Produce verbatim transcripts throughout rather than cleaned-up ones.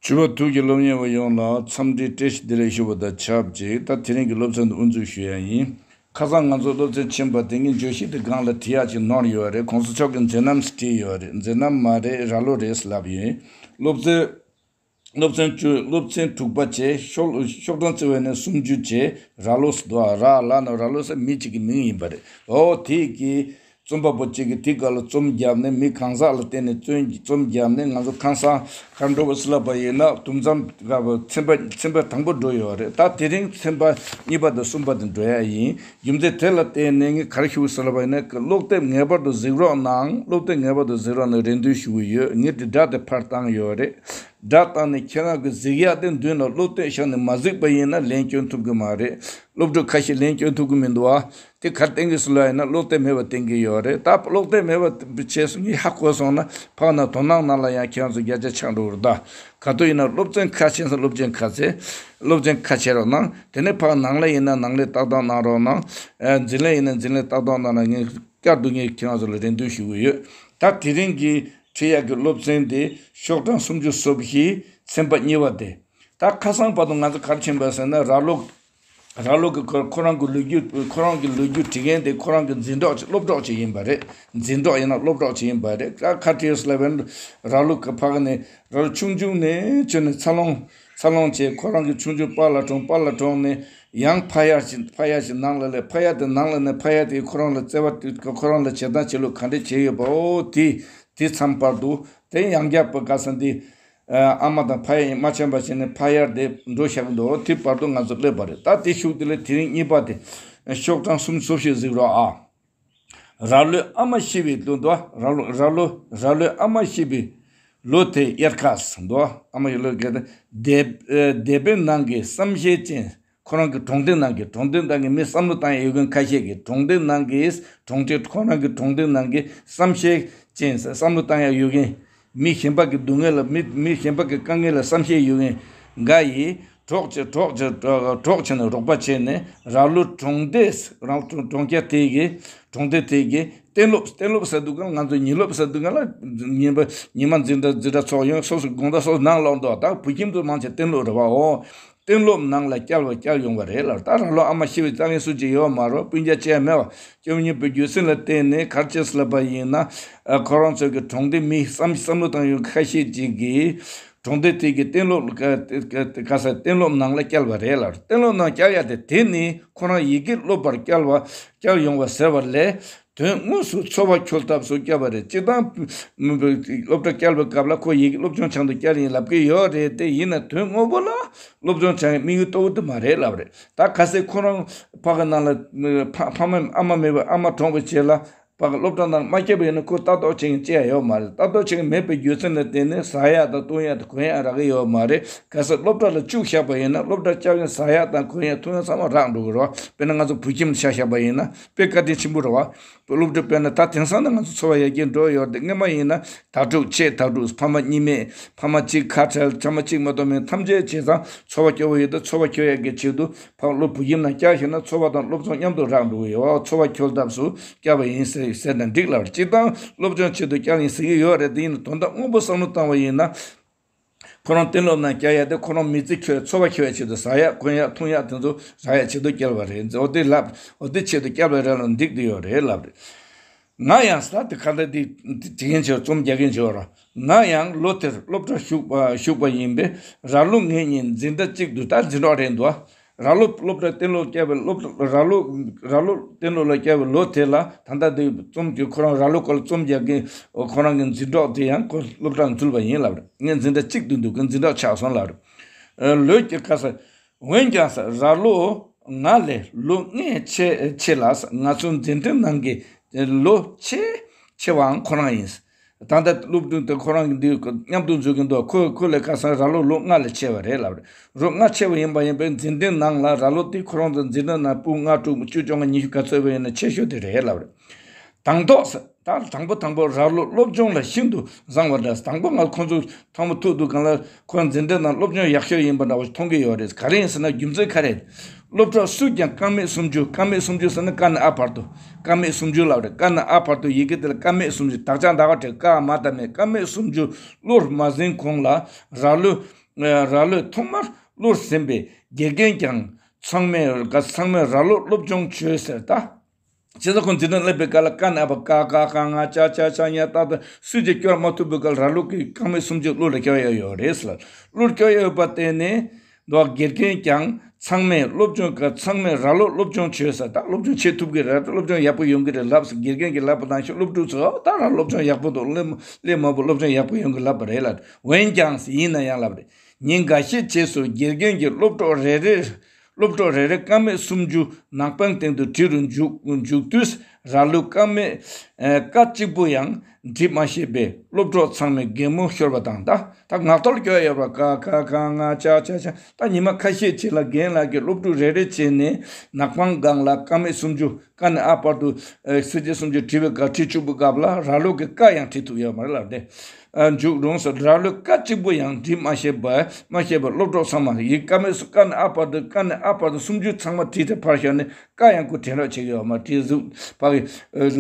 ཞུ་བ། ཐུགས་ཀྱི་སློབ་གཉེར་བ་ཡོངས་ལ་འཚམས་འདྲི་བཀྲ་ཤིས་བདེ་ལེགས་ཞུ་བ་དང་ཆབས་ཅིག་ད་དེ་རིང་གི་སློབ་ཚན་དུ་དབུ་འཛུགས་ཞུ་ཡ་ཡིན། ཁ་སང་ང་ཚོ་སློབ་ཚན་ཕྱིན་པ་དེ་ངས་བརྗོད་གཞི་དེ་སྒང་ལ་བྲིས་ཡག་ཅིག་ནོར་ཡོད་རེད། གོང་ས་མཆོག་གིས་མཛད་རྣམ་ཞིག་བྲིས་ཡོད་རེད། མཛད་རྣམ་མ་རེད། ར་ལོ་རེད་ལབ་ཡིན། སློབ་ཚན། སློབ་ཚན་བཅུ། སློབ་ཚན་དྲུག་པ་བྱས། ཤོག་ཤོག་གྲངས་བརྩི་བས་ནས་སུམ་ཅུ་བྱས། ར་ལོ་ཟེར་འདུག་ཨ། ར་ལ་ནི་ར་ལོ་ཟེར་མི་གཅིག་གི་མིང་ཡིན་པ་རེད། འོ་དེ་གི་རྩོམ་པ་པོ་གཅིག་གིས་དེ་སྐབས་ལ་རྩོམ་བརྒྱབ་ནས་མི་གང་ཟག་ལ་བརྟེན་ནས་རྩོམ་རྩོམ་བརྒྱབ་ནས། ང་ཚོ་ཁ་སང་གར་འགྲོ་བ་སུ་ལབ་པ་ཡིན་ན། དུམ་མཚམས་ཚན་པ་ཚན་པ་དང་པོ་འགྲོ་ཡོད་རེད། ད་དེ་རིང་ཚན་པ་གཉིས་པ་དང་གསུམ་པ་དེ་འགྲོ་ཡ་ཡིན། རྒྱུ་མཚན་དེ་ལ་བརྟེན་ནས་ངས་ག་རེ་ཞུ་དགོས་ཟེར་ལབ་པ་ཡིན་ན། ཀློག་དེབ་ངེས་པར་དུ་གཟིགས་རོགས་གནང་། ཀློག་དེབ་ངེས་པར་དུ་གཟིགས་རོགས་གནང་རེ་འདུན་ཞུ་གི་ཡོད། ངས་དེ་སྒྲ་དེ་ཕར་བཏང་ཡོད་རེད། སྒྲ་བཏང་ནས་ཁྱེད་རང་གི་གཟིགས་ཡག་དེ་མདུན་ལ་ཀློག་དེབ་བཞག་ནས་མ་གཟིགས་པ་ཡིན་ན་ལན་སྐྱོན་ཐུབ་ཀྱི་མ་རེད། སློབ་ཕྲུག་ཁ་ཤས་ལན་སྐྱོན་ཐུབ་ཀྱི་མི་འདུག་ཨ། དེ་ག་རེ་བསྟན་གྱི་སུ་ལ་ཡིན་ན། ཀློག་དེབ་མེད་པ་བསྟན་གྱི་ཡོད་རེད། ད་ཀློག་དེབ་མེད་པ་བྱས་སོང་ངས་ཧ་གོ་སོང་ན། ཕག་ན་དོ་སྣང་ནང་ལ་ཡང་ཁྱེད་རང་ཚོ་བརྒྱ་ཆ་ཆག་འགྲོ་བར་གདའ། ག་དུས་ཡིན་ན་སློབ་ཚན་ཁ་ཕྱེ་ས། སློབ་ཚན་ཁ་ཕྱེ། སློབ་ཚན་ཁ་ཕྱེ་རོགས་གནང་། དེ་ནས་ཕག་ནང་ལ་ཡིན་ན་ནང་ལས་ཏག་ཏག་གནང་རོགས་གནང་། ཨ། འཛིན་ལས་ཡིན་ན་འཛིན་ལས་ཏག་ཏག་གནང་ན་ངས་བསྐྱར་དུ་ངས་ཁྱེད་རང་ཚོ་ལ་རེ་འདུན་ཞུ་གི་ཡོད། ད་དེ་རིང་གི་ཁྲིད་ཡག་གི་སློབ་ཚན་དེ་ཤོག་གྲངས་སུམ་ཅུ་སོ་བཞི། ཚན་པ་གཉིས་པ་དེ། ད་ཁ་སང་བར་དུ་ང་ཚོ་ག་རེ་ཕྱིན་པ་ཟེར་ན། ར་ལོ། ར་ལོ་གི་ཁོ་ཁོ་རང་གི་ལོ་རྒྱུས། ཁོ་རང་གི་ལོ་རྒྱུས་འབྲི་མཁན་དེ་ཁོ་རང་གི་འཛིན་གྲོགས་ཅིག་སློབ་གྲོགས་ཅིག་ཡིན་པ་རེད། འཛིན་གྲོགས་ཡིན་ན་སློབ་གྲོགས་ཅིག་ཡིན་པ་རེད། ད་ག་རེ་བྲིས་ལབ་པ་ཡིན་ན། ར་ལོ་གི་ཕ་གི་ནས། ར་ལོ་ཆུང་ཆུང་ནས་བྱས་ནས་འཚར་ལོངས། འཚར་ལོངས་བྱས། ཁོ་རང་གི་ཆུང་ཆུང་པཱ་ལགས་གྲོངས། པཱ་ལགས་གྲོངས་ནས་ཡང་ཕ་ཡར་ཞིག་ཕ་ཡར་ཞིག་ནང་ལ་སླེབས། ཕ་ཡར་དེ་ནང་ལ་ནས་ཕ་ཡར་དེ་ཁོ་རང་ལ་བརྩེ་བ། ཁོ་རང་ལ་བྱེད་སྟངས་བྱེད་ལུགས་ག་འདྲ་བྱས་ཡོད་པ། འོ་དེ། དེ་མཚམས་བར་དུ་དེ་ཡང་བསྐྱར་བུ་ག་ས་འདི། ཨ་མ་དང་ཕ་ཡ་ཡིན་མ་ཆེན་པ་བྱས་ནས་ཕ་ཡར་དེ་འགྲོ་བཞག་གི་འདུག། དེ་བར་དུ་ང་ཚོ་སླེབས་པ་རེད། ད་དེ་ཤུགས་དེ་ལ་དེ་རིང་གཉིས་པ་དེ། ཤོག་གྲངས་སུམ་ཅུ་སོ་བཞི་གཟིགས་རོགས་ཨ། ར་ལོའི་ཨ་མ་ཤི་བའི་ལོ་འདུག། ར་ལོ་ར་ལོ་ར་ལོའི་ཨ་མ་ཤི་བའི་ལོ་དེ་དབྱར་ཁ་འདུག། ཨ་མ་ཡི་ལོ་ག་དེ། སྡེ་སྡེ་པའི་ནང་གི་བསམ་ཤེས་ཅན། ཁོ་རང་གི་གྲོང་སྡེ་ནང་གི། གྲོང་སྡེ་ནང་གི་མི་བསམ་བློ་བཏང་ཡག་ཡོད་མཁན་ཁ་ཤས་ཀྱིས། གྲོང་སྡེ་ནང་གི། གྲོང་ཁྱེར། ཁོ་རང་གི་གྲོང་སྡེ་ནང་གི་བསམ་ཤེས་ཅན། བསམ་བློ་བཏང་ཡག་ཡོད་མཁན། མི་གཞན་པ་གི་སྡུག་བསྔལ་ལ། མི་མི་གཞན་པ་གི་དཀའ་ངལ་ལ་བསམ་ཤེས་ཡོད་མཁན་འགའ་ཡིས་གྲོགས་བྱས། གྲོགས་བྱས། གྲོགས་བྱས་ནས་རོགས་པ་བྱས་ནས། ར་ལོ་གྲོང་སྡེ། རང་གྲོང་གྲོང་ཁྱེར་དེ་གི། གྲོང་སྡེ་དེ་གི་གཏན་སློབ། གཏན་སློབ་ཟེར་དུས་སྒང་ང་ཚོ་ཉིན་སློབ་ཟེར་དུས་སྒང་ལ། ཉིན་པ་ཉི་མ་འཛིན་གྲྭ་འཛིན་གྲྭ་ཚོགས་ཡོང་། སོ་སོ་དགོང་དག་སོ་སོ་ནང་ལོག་འདུག། ད་བོད་ཁྱིམ་དུ་མང་ཆེ་གཏན་སློབ་རེད་བ། འོ། གཏན་སློབ་ནང་ལ་བསྐྱལ་བ་བསྐྱལ་ཡོང་བ་རེད་ལབ། ད་ར་ལོ་ཨ་མ་ཤི་བའི་རྩ་བའི་སུ་གཅིག་ཡོད་མ་རེད། སྤུན་ཀྱག་གཅིག་ཡང་མེད་པ། སྐྱེ་བོ་གཉིས་པོའི་རྒྱུ་མཚན་ལ་བརྟེན་ནས་ག་རེ་བྱས་ལབ་པ་ཡིན་ན། ཨ། ཁོ་རང་ཚོའི་གི་གྲོང་སྡེ། མི་བསམ་བསམ་བློ་བཏང་ཡག་ཁ་ཤས་ཅིག་གིས་གྲོང་སྡེ་དེ་གི་གཏན་སློབ། ག་ག་ག་ས། གཏན་སློབ་ནང་ལ་བསྐྱལ་བ་རེད་ལབ། གཏན་སློབ་ནང་བསྐྱལ་ཡག་དེ། དེ་ནི་ཁོ་རང་ཡི་གེ་སློབ་པར་བསྐྱལ་བ། བསྐྱལ་ཡོང་བ་ཟེར་བ་ལས། དོན་དངོས་སུ་འཚོ་བ་འཁྱོལ་ཐབས་སུ་བསྐྱལ་བ་རེད། སྤྱིར་བཏང་སློབ་གྲྭ་བསྐྱལ་བའི་སྐབས་ལ་ཁོ་ཡི་གེ་སློབ་སྦྱོང་བྱང་དུ་བསྐྱལ་ཡིན་ལབ་ཀྱི་ཡོད་རེད་དེ། ཡིན་ན་དོན་དངོས་པོ་ལ་སློབ་སྦྱོང་བྱ་ཡག་དམིགས་ཡུལ་གཙོ་བོ་དེ་མ་རེད་ལབ་རེད། ད་གལ་སྲིད་ཁོ་རང་ཕ་གི་ནང་ལ་ཕ་ཕ་མ། ཨ་མ་མེད་པའི། ཨ་མ་གྲོངས་པའི་རྗེས་ལ་ཕ་གི་སློབ་གྲྭ་ནང་མ་བསྐྱལ་བ་ཡིན་ན་ཁོ་ལྟ་རྟོག་བྱེད་མཁན་ཅི་ཡང་ཡོད་མ་རེད། ལྟ་རྟོག་བྱེད་མཁན་མེད་པའི་རྒྱུ་མཚན་ལ་བརྟེན་ནས་ཟ་ཡག་དང་འཐུང་ཡག་དང་གོན་ཡག་རག་གི་ཡོད་མ་རེད། གལ་སྲིད་སློབ་གྲྭ་ལ་བཅུག་བཞག་པ་ཡིན་ན་སློབ་གྲྭ་བསྐྱལ་ནས་ཟ་ཡག་དང་གོན་ཡག་འཐུང་ཡག་ཚང་མ་རག་འགྲོ་གི་རེད། དཔེར་ན་ང་ཚོ་བོད་ཁྱིམ་ཆ་བཞག་པ་ཡིན་ན་དཔེ་བཀའ་དྲིན་ཆེན་པོ་རེད་བ། སློབ་ཕྲུག་དཔེར་ན་ད་དེང་སང་ནི་ང་ཚོ་འཚོ་བ་ཡར་རྒྱས་འགྲོ་ཡོད་རེད་དེ། སྔོན་མ་ཡིན་ན་དྭ་ཕྲུག་ཆེ། དྭ་ཕྲུག་ཕ་མ་གཉིས་མེད། ཕ་མ་གཅིག་ཁ་བྲལ། ཕ་མ་གཅིག་མ་གཏོགས་མེད། ཐམས་ཅད་བྱས་ཙང་འཚོ་བ་སྐྱོ་བོ་ཡོད་དུས་འཚོ་བ་སྐྱོ་ཡག་གི་ཆེད་དུ་ཕ་སློབ་བོད་ཁྱིམ་ནང་བསྐྱལ་ཞིག་ན་འཚོ་བ་དང་སློབ་སྦྱོང་མཉམ་དུ་རག་འགྲོ་གི་ཡོད། འཚོ་བ་འཁྱོལ་ཐབས་སུ་བསྐྱལ་བ་ཡིན་ཟེར་ཟེར་ན་འགྲིག་ལབ་རེད། སྤྱིར་བཏང་སློབ་སྦྱོང་ཆེད་དུ་བསྐྱལ་ཡིན་ཟེར་གྱི་ཡོད་རེད་དེ། ཡིན་ན་དོན་དག་དངོས་པོ་བསམ་བློ་བཏང་བ་ཡིན་ན། ཁོ་རང་གཏན་སློབ་ནང་བསྐྱལ་ཡག་དེ་ཁོ་རང་མི་ཚེ་འཁྱོལ། འཚོ་བ་འཁྱོལ་ཡག་ཆེད་དུ། ཟ་ཡག་གོན་ཡག་འཐུང་ཡག་དེ་ཚོ་རག་ཡག་ཆེད་དུ་བསྐྱལ་བ་རེད། འོ་དེ་ལབ། འོ་དེ་ཆེད་དུ་བསྐྱལ་བ་རེད་ལབ་འགྲིག་དེ་ཡོད་རེད་ལབ་རེད། ང་ཡང་ས་དེ་ཁ་བརྡ་དེ་དེ་བྱེད་མཁན་བྱེད། རྩོམ་རྒྱག་མཁན་བྱེད་རོགས། ང་ཡང་ལོ་དེར་སློབ་གྲྭར་ཞུགས་པ་ཞུགས་པ་ཡིན་པས། ར་ལོ་ངེད་གཉིས་འཛིན་གྲྭ་གཅིག་ཏུ། ད་འཛིན་གྲོགས་རེད་འདུག་ཨ། ར་ལོ་སློབ་གྲྭ་གཏན་སློབ་བསྐྱལ་བའི་སློབ། ར་ལོ་ར་ལོ་གཏན་སློབ་ལ་བསྐྱལ་བའི་ལོ་དེ་ལ། ད་ལྟ་དེ་རྩོམ་གྱི་ཁོ་རང་ར་ལོ་སྐོར་རྩོམ་རྒྱག་མཁན་ཁོ་རང་གི་འཛིན་གྲོགས་དེ་ཡང་ཁོ་སློབ་གྲྭར་འཛུལ་བ་ཡིན་ལབ་རེད། ངས་འཛིན་གྲྭ་གཅིག་ཏུ་འདུག་གི་འཛིན་གྲོགས་ཆགས་སོང་ལབ་རེད། ལོས་ཀྱི་ཁ་ས། འོན་ཀྱང་ས་ར་ལོ་ང་ལས་ལོ་ལྔ་ཆེ་ཆེ་ལ། ང་ཚོ་འཛིན་གྲྭའི་ནང་གི་ལོ་ཆེས་ཆེ་བའང་ཁོ་རང་ཡིན། ད་ལྟ་སློབ་ཕྲུག་དེ་ཁོ་རང་གི་འདི་མཉམ་དུ་འཛུལ་གྱི་འདུག། ཁོ་ཁོ་ལས་ཁ་སང་ར་ལོ་ལོ་ལྔ་ལས་ཆེ་བ་རེད་ལབ་རེད། ལོ་ལྔ་ཆེ་བ་ཡིན་པ་ཡིན་པས་འཛིན་གྲྭའི་ནང་ལ་ར་ལོ་དེ་ཁོ་རང་ཚོ་འཛིན་གྲྭ་ནང་སྤུན་ལྔ་དྲུག་བཅུ་བཅོ་ལྔ་ཉི་ཤུ་ག་ཚོད་བ་ཡིན་ན་ཆེ་ཤོས་དེ་རེད་ལབ་རེད། དང་ཐོག་ས། ད་དང་པོ་དང་པོ་ར་ལོ་སློབ་སྦྱོང་ལ་ཤིན་ཏུ་བཟང་བ་འདྲ། དང་པོ་ང་ཁོང་ཚོ་ཐང་མ་ཐུག་དུས་སྒང་ལ་ཁོ་འཛིན་གྲྭ་ནང་སློབ་སྦྱོང་ཡག་ཤོས་ཡིན་པ་འདྲ་བ་ཞིག་མཐོང་གི་ཡོད་རེད། ག་རེ་ཡིན་ཟེར་ན་རྒྱུ་མཚན་ག་རེ། སློབ་གྲྭ་སུས་ཀྱང་ཀ་མད་སུམ་ཅུ། ཀ་མད་སུམ་ཅུ་ཟེར་ན་ཀ་ནས་ཨ་བར་དུ། ཀ་མད་སུམ་ཅུ་ལབ་རེད། ཀ་ནས་ཨ་བར་དུ་ཡི་གེ་དེ་ལ་ཀ་མད་སུམ་ཅུ། དག་ཆ་འདག་ག་བྲལ་ཀ་མ་ད་མེད། ཀ་མད་སུམ་ཅུ་བློར་མ་ཟིན་གོང་ལ་ར་ལོ། ར་ལོས་ཐོག་མར་གླུར་ཟིན་པས། དགེ་རྒན་ཀྱང་ཚང་མས་ཚང་མས་ར་ལོ་སློབ་སྦྱོང་བྱོས་ཟེར་ད། བྱས་ཙང་ཁོ་འཛིན་གྲྭ་སླེབས་པའི་སྐབས་ལ་ཀ་ནས་ཨ་བར་ཀ་ཁ་ག་ང་ཅ་ཆ་ཆ་ཉ་ཏ་ཏ་སུས་ཀྱང་སྐྱོར་མ་ཐུབ་པའི་སྐབས་ར་ལོ་གིས་རྐང་མེད་སུམ་ཅུ་གླུ་ལ་སྐྱོར་ཡ་ཡོད་རེད་ཟེར། གླུར་སྐྱོར་ཡ་ཡོད་པ་བརྟེན་ནས། མདོ་དགེ་རྒན་ཀྱང་ཚང་མས་སློབ་སྦྱོང་ག་ཚང་མས་ར་ལོ་སློབ་སྦྱོང་བྱོས་ཟེར། ད་སློབ་སྦྱོང་བྱེད་ཐུབ་ཀྱི་རེད། སློབ་སྦྱོང་ཡག་པོ་ཡོང་གི་རེད་ལབ་ཟེར། དགེ་རྒན་གྱིས་ལབ་པ་དང་ཤོག་སློབ་ཕྲུག་ཚོ་ད་ར་སློབ་སྦྱོང་ཡག་པོ་འདུག་སླེ་སླེ་མ་བུ་སློབ་སྦྱོང་ཡག་པོ་ཡོང་གི་ལབ་པ་རེད་ལབ། འོན་ཀྱང་ཡིན་ན་ཡང་ལབ་རེད། ཉིན་འགའ་ཤས་རྗེས་སུ་དགེ་རྒན་གྱིས་སློབ་གྲོགས་རེ་རེར་སློབ་གྲོགས་རེ་རེ་རྐང་མེད་སུམ་ཅུ་ནག་པང་སྟེང་དུ་བྲིས་རུ་འཇུག་འཇུག་དུས། ར་ལོས་རྐང་མེད་ཨ་རྐ་གཅིག་པུ་ཡང་བྲིས་མ་ཤེས་པས་སློབ་གྲོགས་ཚང་མས་གད་མོ་ཤོར་བ་དང་། ད་ད་ངག་ཐོག་ལ་སྐྱོར་ཡོད་པ་ཀ་ཁ་ག་ང་ཅ་ཆ་ཆ། ད་ཉི་མ་ཁ་ཤས་ཅིག་ལ་རྒན་ལགས་ཀྱིས་སློབ་ཕྲུག་རེ་རེ་བྱས་ནས་ནག་པང་སྒང་ལ་རྐང་མེད་སུམ་ཅུ་ཀ་ནས་ཨ་བར་དུ་ཨ་སེར་ཆེན་སུམ་ཅུ་བྲིས་པའི་སྐབས་བྲིས་བཅུག་པའི་སྐབས་ལ་ར་ལོ་གིས་ཀ་ཡང་བྲིས་ཐུབ་ཡོད་མ་རེད་ལབ་སྟེ། ཨ་འཇུག་རུང་ཟེར། ར་ལོས་རྐ་གཅིག་པུ་ཡང་བྲིས་མ་ཤེས་པ་མ་ཤེས་པར་སློབ་གྲོགས་ཚང་མ་ཡིག་ཀ་མེད་སུ་ཀ་ནས་ཨ་བར་དུ་ཀ་ནས་ཨ་བར་དུ་སུམ་ཅུ་ཚང་མ་བྲིས་ཏེ་ཕར་བཞག་ནས་ཀ་ཡང་ཁོ་དྲན་རོགས་བྱེད་ཀྱི་ཡོད་མ་རེད། བྲིས་གཟུགས་ཕ་གི་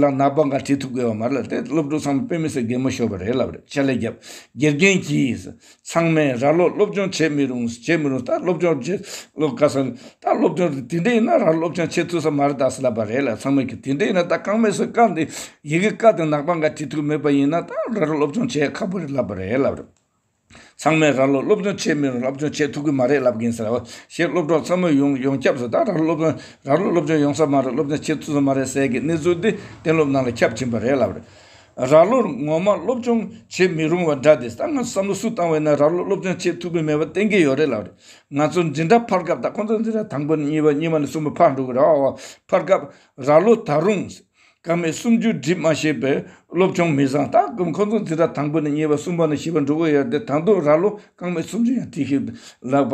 ལ་ནག་པང་སྒང་བྲིས་ཐུབ་ཀྱི་ཡོད་མ་རེད་ལབ་སྟེ། སློབ་ཕྲུག་ཚང་མ་དཔེ་མི་སྲིད་གད་མོ་ཤོར་བ་རེད་ལབ་རེད། ཕྱག་ལས་བརྒྱབ། དགེ་རྒན་གྱིས་ཚང་མས་ར་ལོ་སློབ་སྦྱོང་བྱེད་མི་རུང་བྱེད་མི་རུང་། ད་སློབ་སྦྱོང་བྱེད་སློབ་ཁ་སང་ད་སློབ་སྦྱོང་དེ་འདྲ་ཡིན་ན་ར་ལོ་སློབ་སྦྱོང་བྱེད་ཐུབ་ས་མ་རེད་ད་ཟེར་ལབ་པ་རེད་ལ། ཚང་མས་ཀྱིས་དེ་འདྲ་ཡིན་ན་ད་རྐང་མེད་སུ་ཀ་འདི་ཡི་གེ་ཀ་དེ་ནག་པང་སྒང་བྲིས་ཐུབ་མེད་པ་ཡིན་ན་ད་ར་ལོ་སློབ་སྦྱོང་བྱེད་ཁག་པོ་རེད་ལབ་པ་རེད་ལབ་རེད། ཚང་མས་ར་ལོ་སློབ་སྦྱོང་བྱེད་མི་རུང་། སློབ་སྦྱོང་བྱེད་ཐུབ་ཀྱི་མ་རེད་ལབ་ཀྱིན་ཟེར་བ་ཞེས་སློབ་གྲོགས་ཚང་མས་ཡོངས་ཡོངས་ཁྱབ་སུ་ད་ར་ལོ་སློབ་སྦྱོང་ར་ལོ་སློབ་སྦྱོང་ཡོང་ས་མ་རེད། སློབ་སྦྱོང་བྱེད་ཐུབ་ས་མ་རེད་ཟེར་གྱི་གནས་ཚུལ་འདི་གཏན་སློབ་ནང་ལ་ཁྱབ་ཕྱིན་པ་རེད་ལབ་རེད། ར་ལོར་ངོ་མ་སློབ་སྦྱོང་བྱེད་མི་རུང་བ་འདྲ་སྟེ། ད་ང་བསམ་བློ་སུ་བཏང་བས་ན་ར་ལོ་སློབ་སྦྱོང་བྱེད་ཐུབ་ཀྱི་མེད་པ་གཏན་འཁེལ་ཡོད་རེད་ལབ་རེད། ང་ཚོ་འཛིན་གྲྭ་འཕར་སྐབས། ད་ཁོང་ཚོ་འཛིན་གྲྭ་དང་པོ་ནས་གཉིས་པ་གཉིས་པ་ནས་གསུམ་པ་འཕར་འགྲོ་གི་རེད་བ། འཕར་སྐབས་ར་ལོ་ད་རུང་རྐང་མེད་སུམ་ཅུ་འབྲི་མ་ཤེས་པས་སློབ་སྦྱོང་མི་བཟང་། ད་ཁོང་ཚོ་འཛིན་གྲྭ་དང་པོ་ནས་གཉིས་པ་གསུམ་པ་ནས་བཞི་པ་འགྲོ་གི་ཡོད་དེ། ད་དུང་ར་ལོ་རྐང་མེད་སུམ་ཅུ་ཡང་བྲིས་ཤེས་ལག་པ་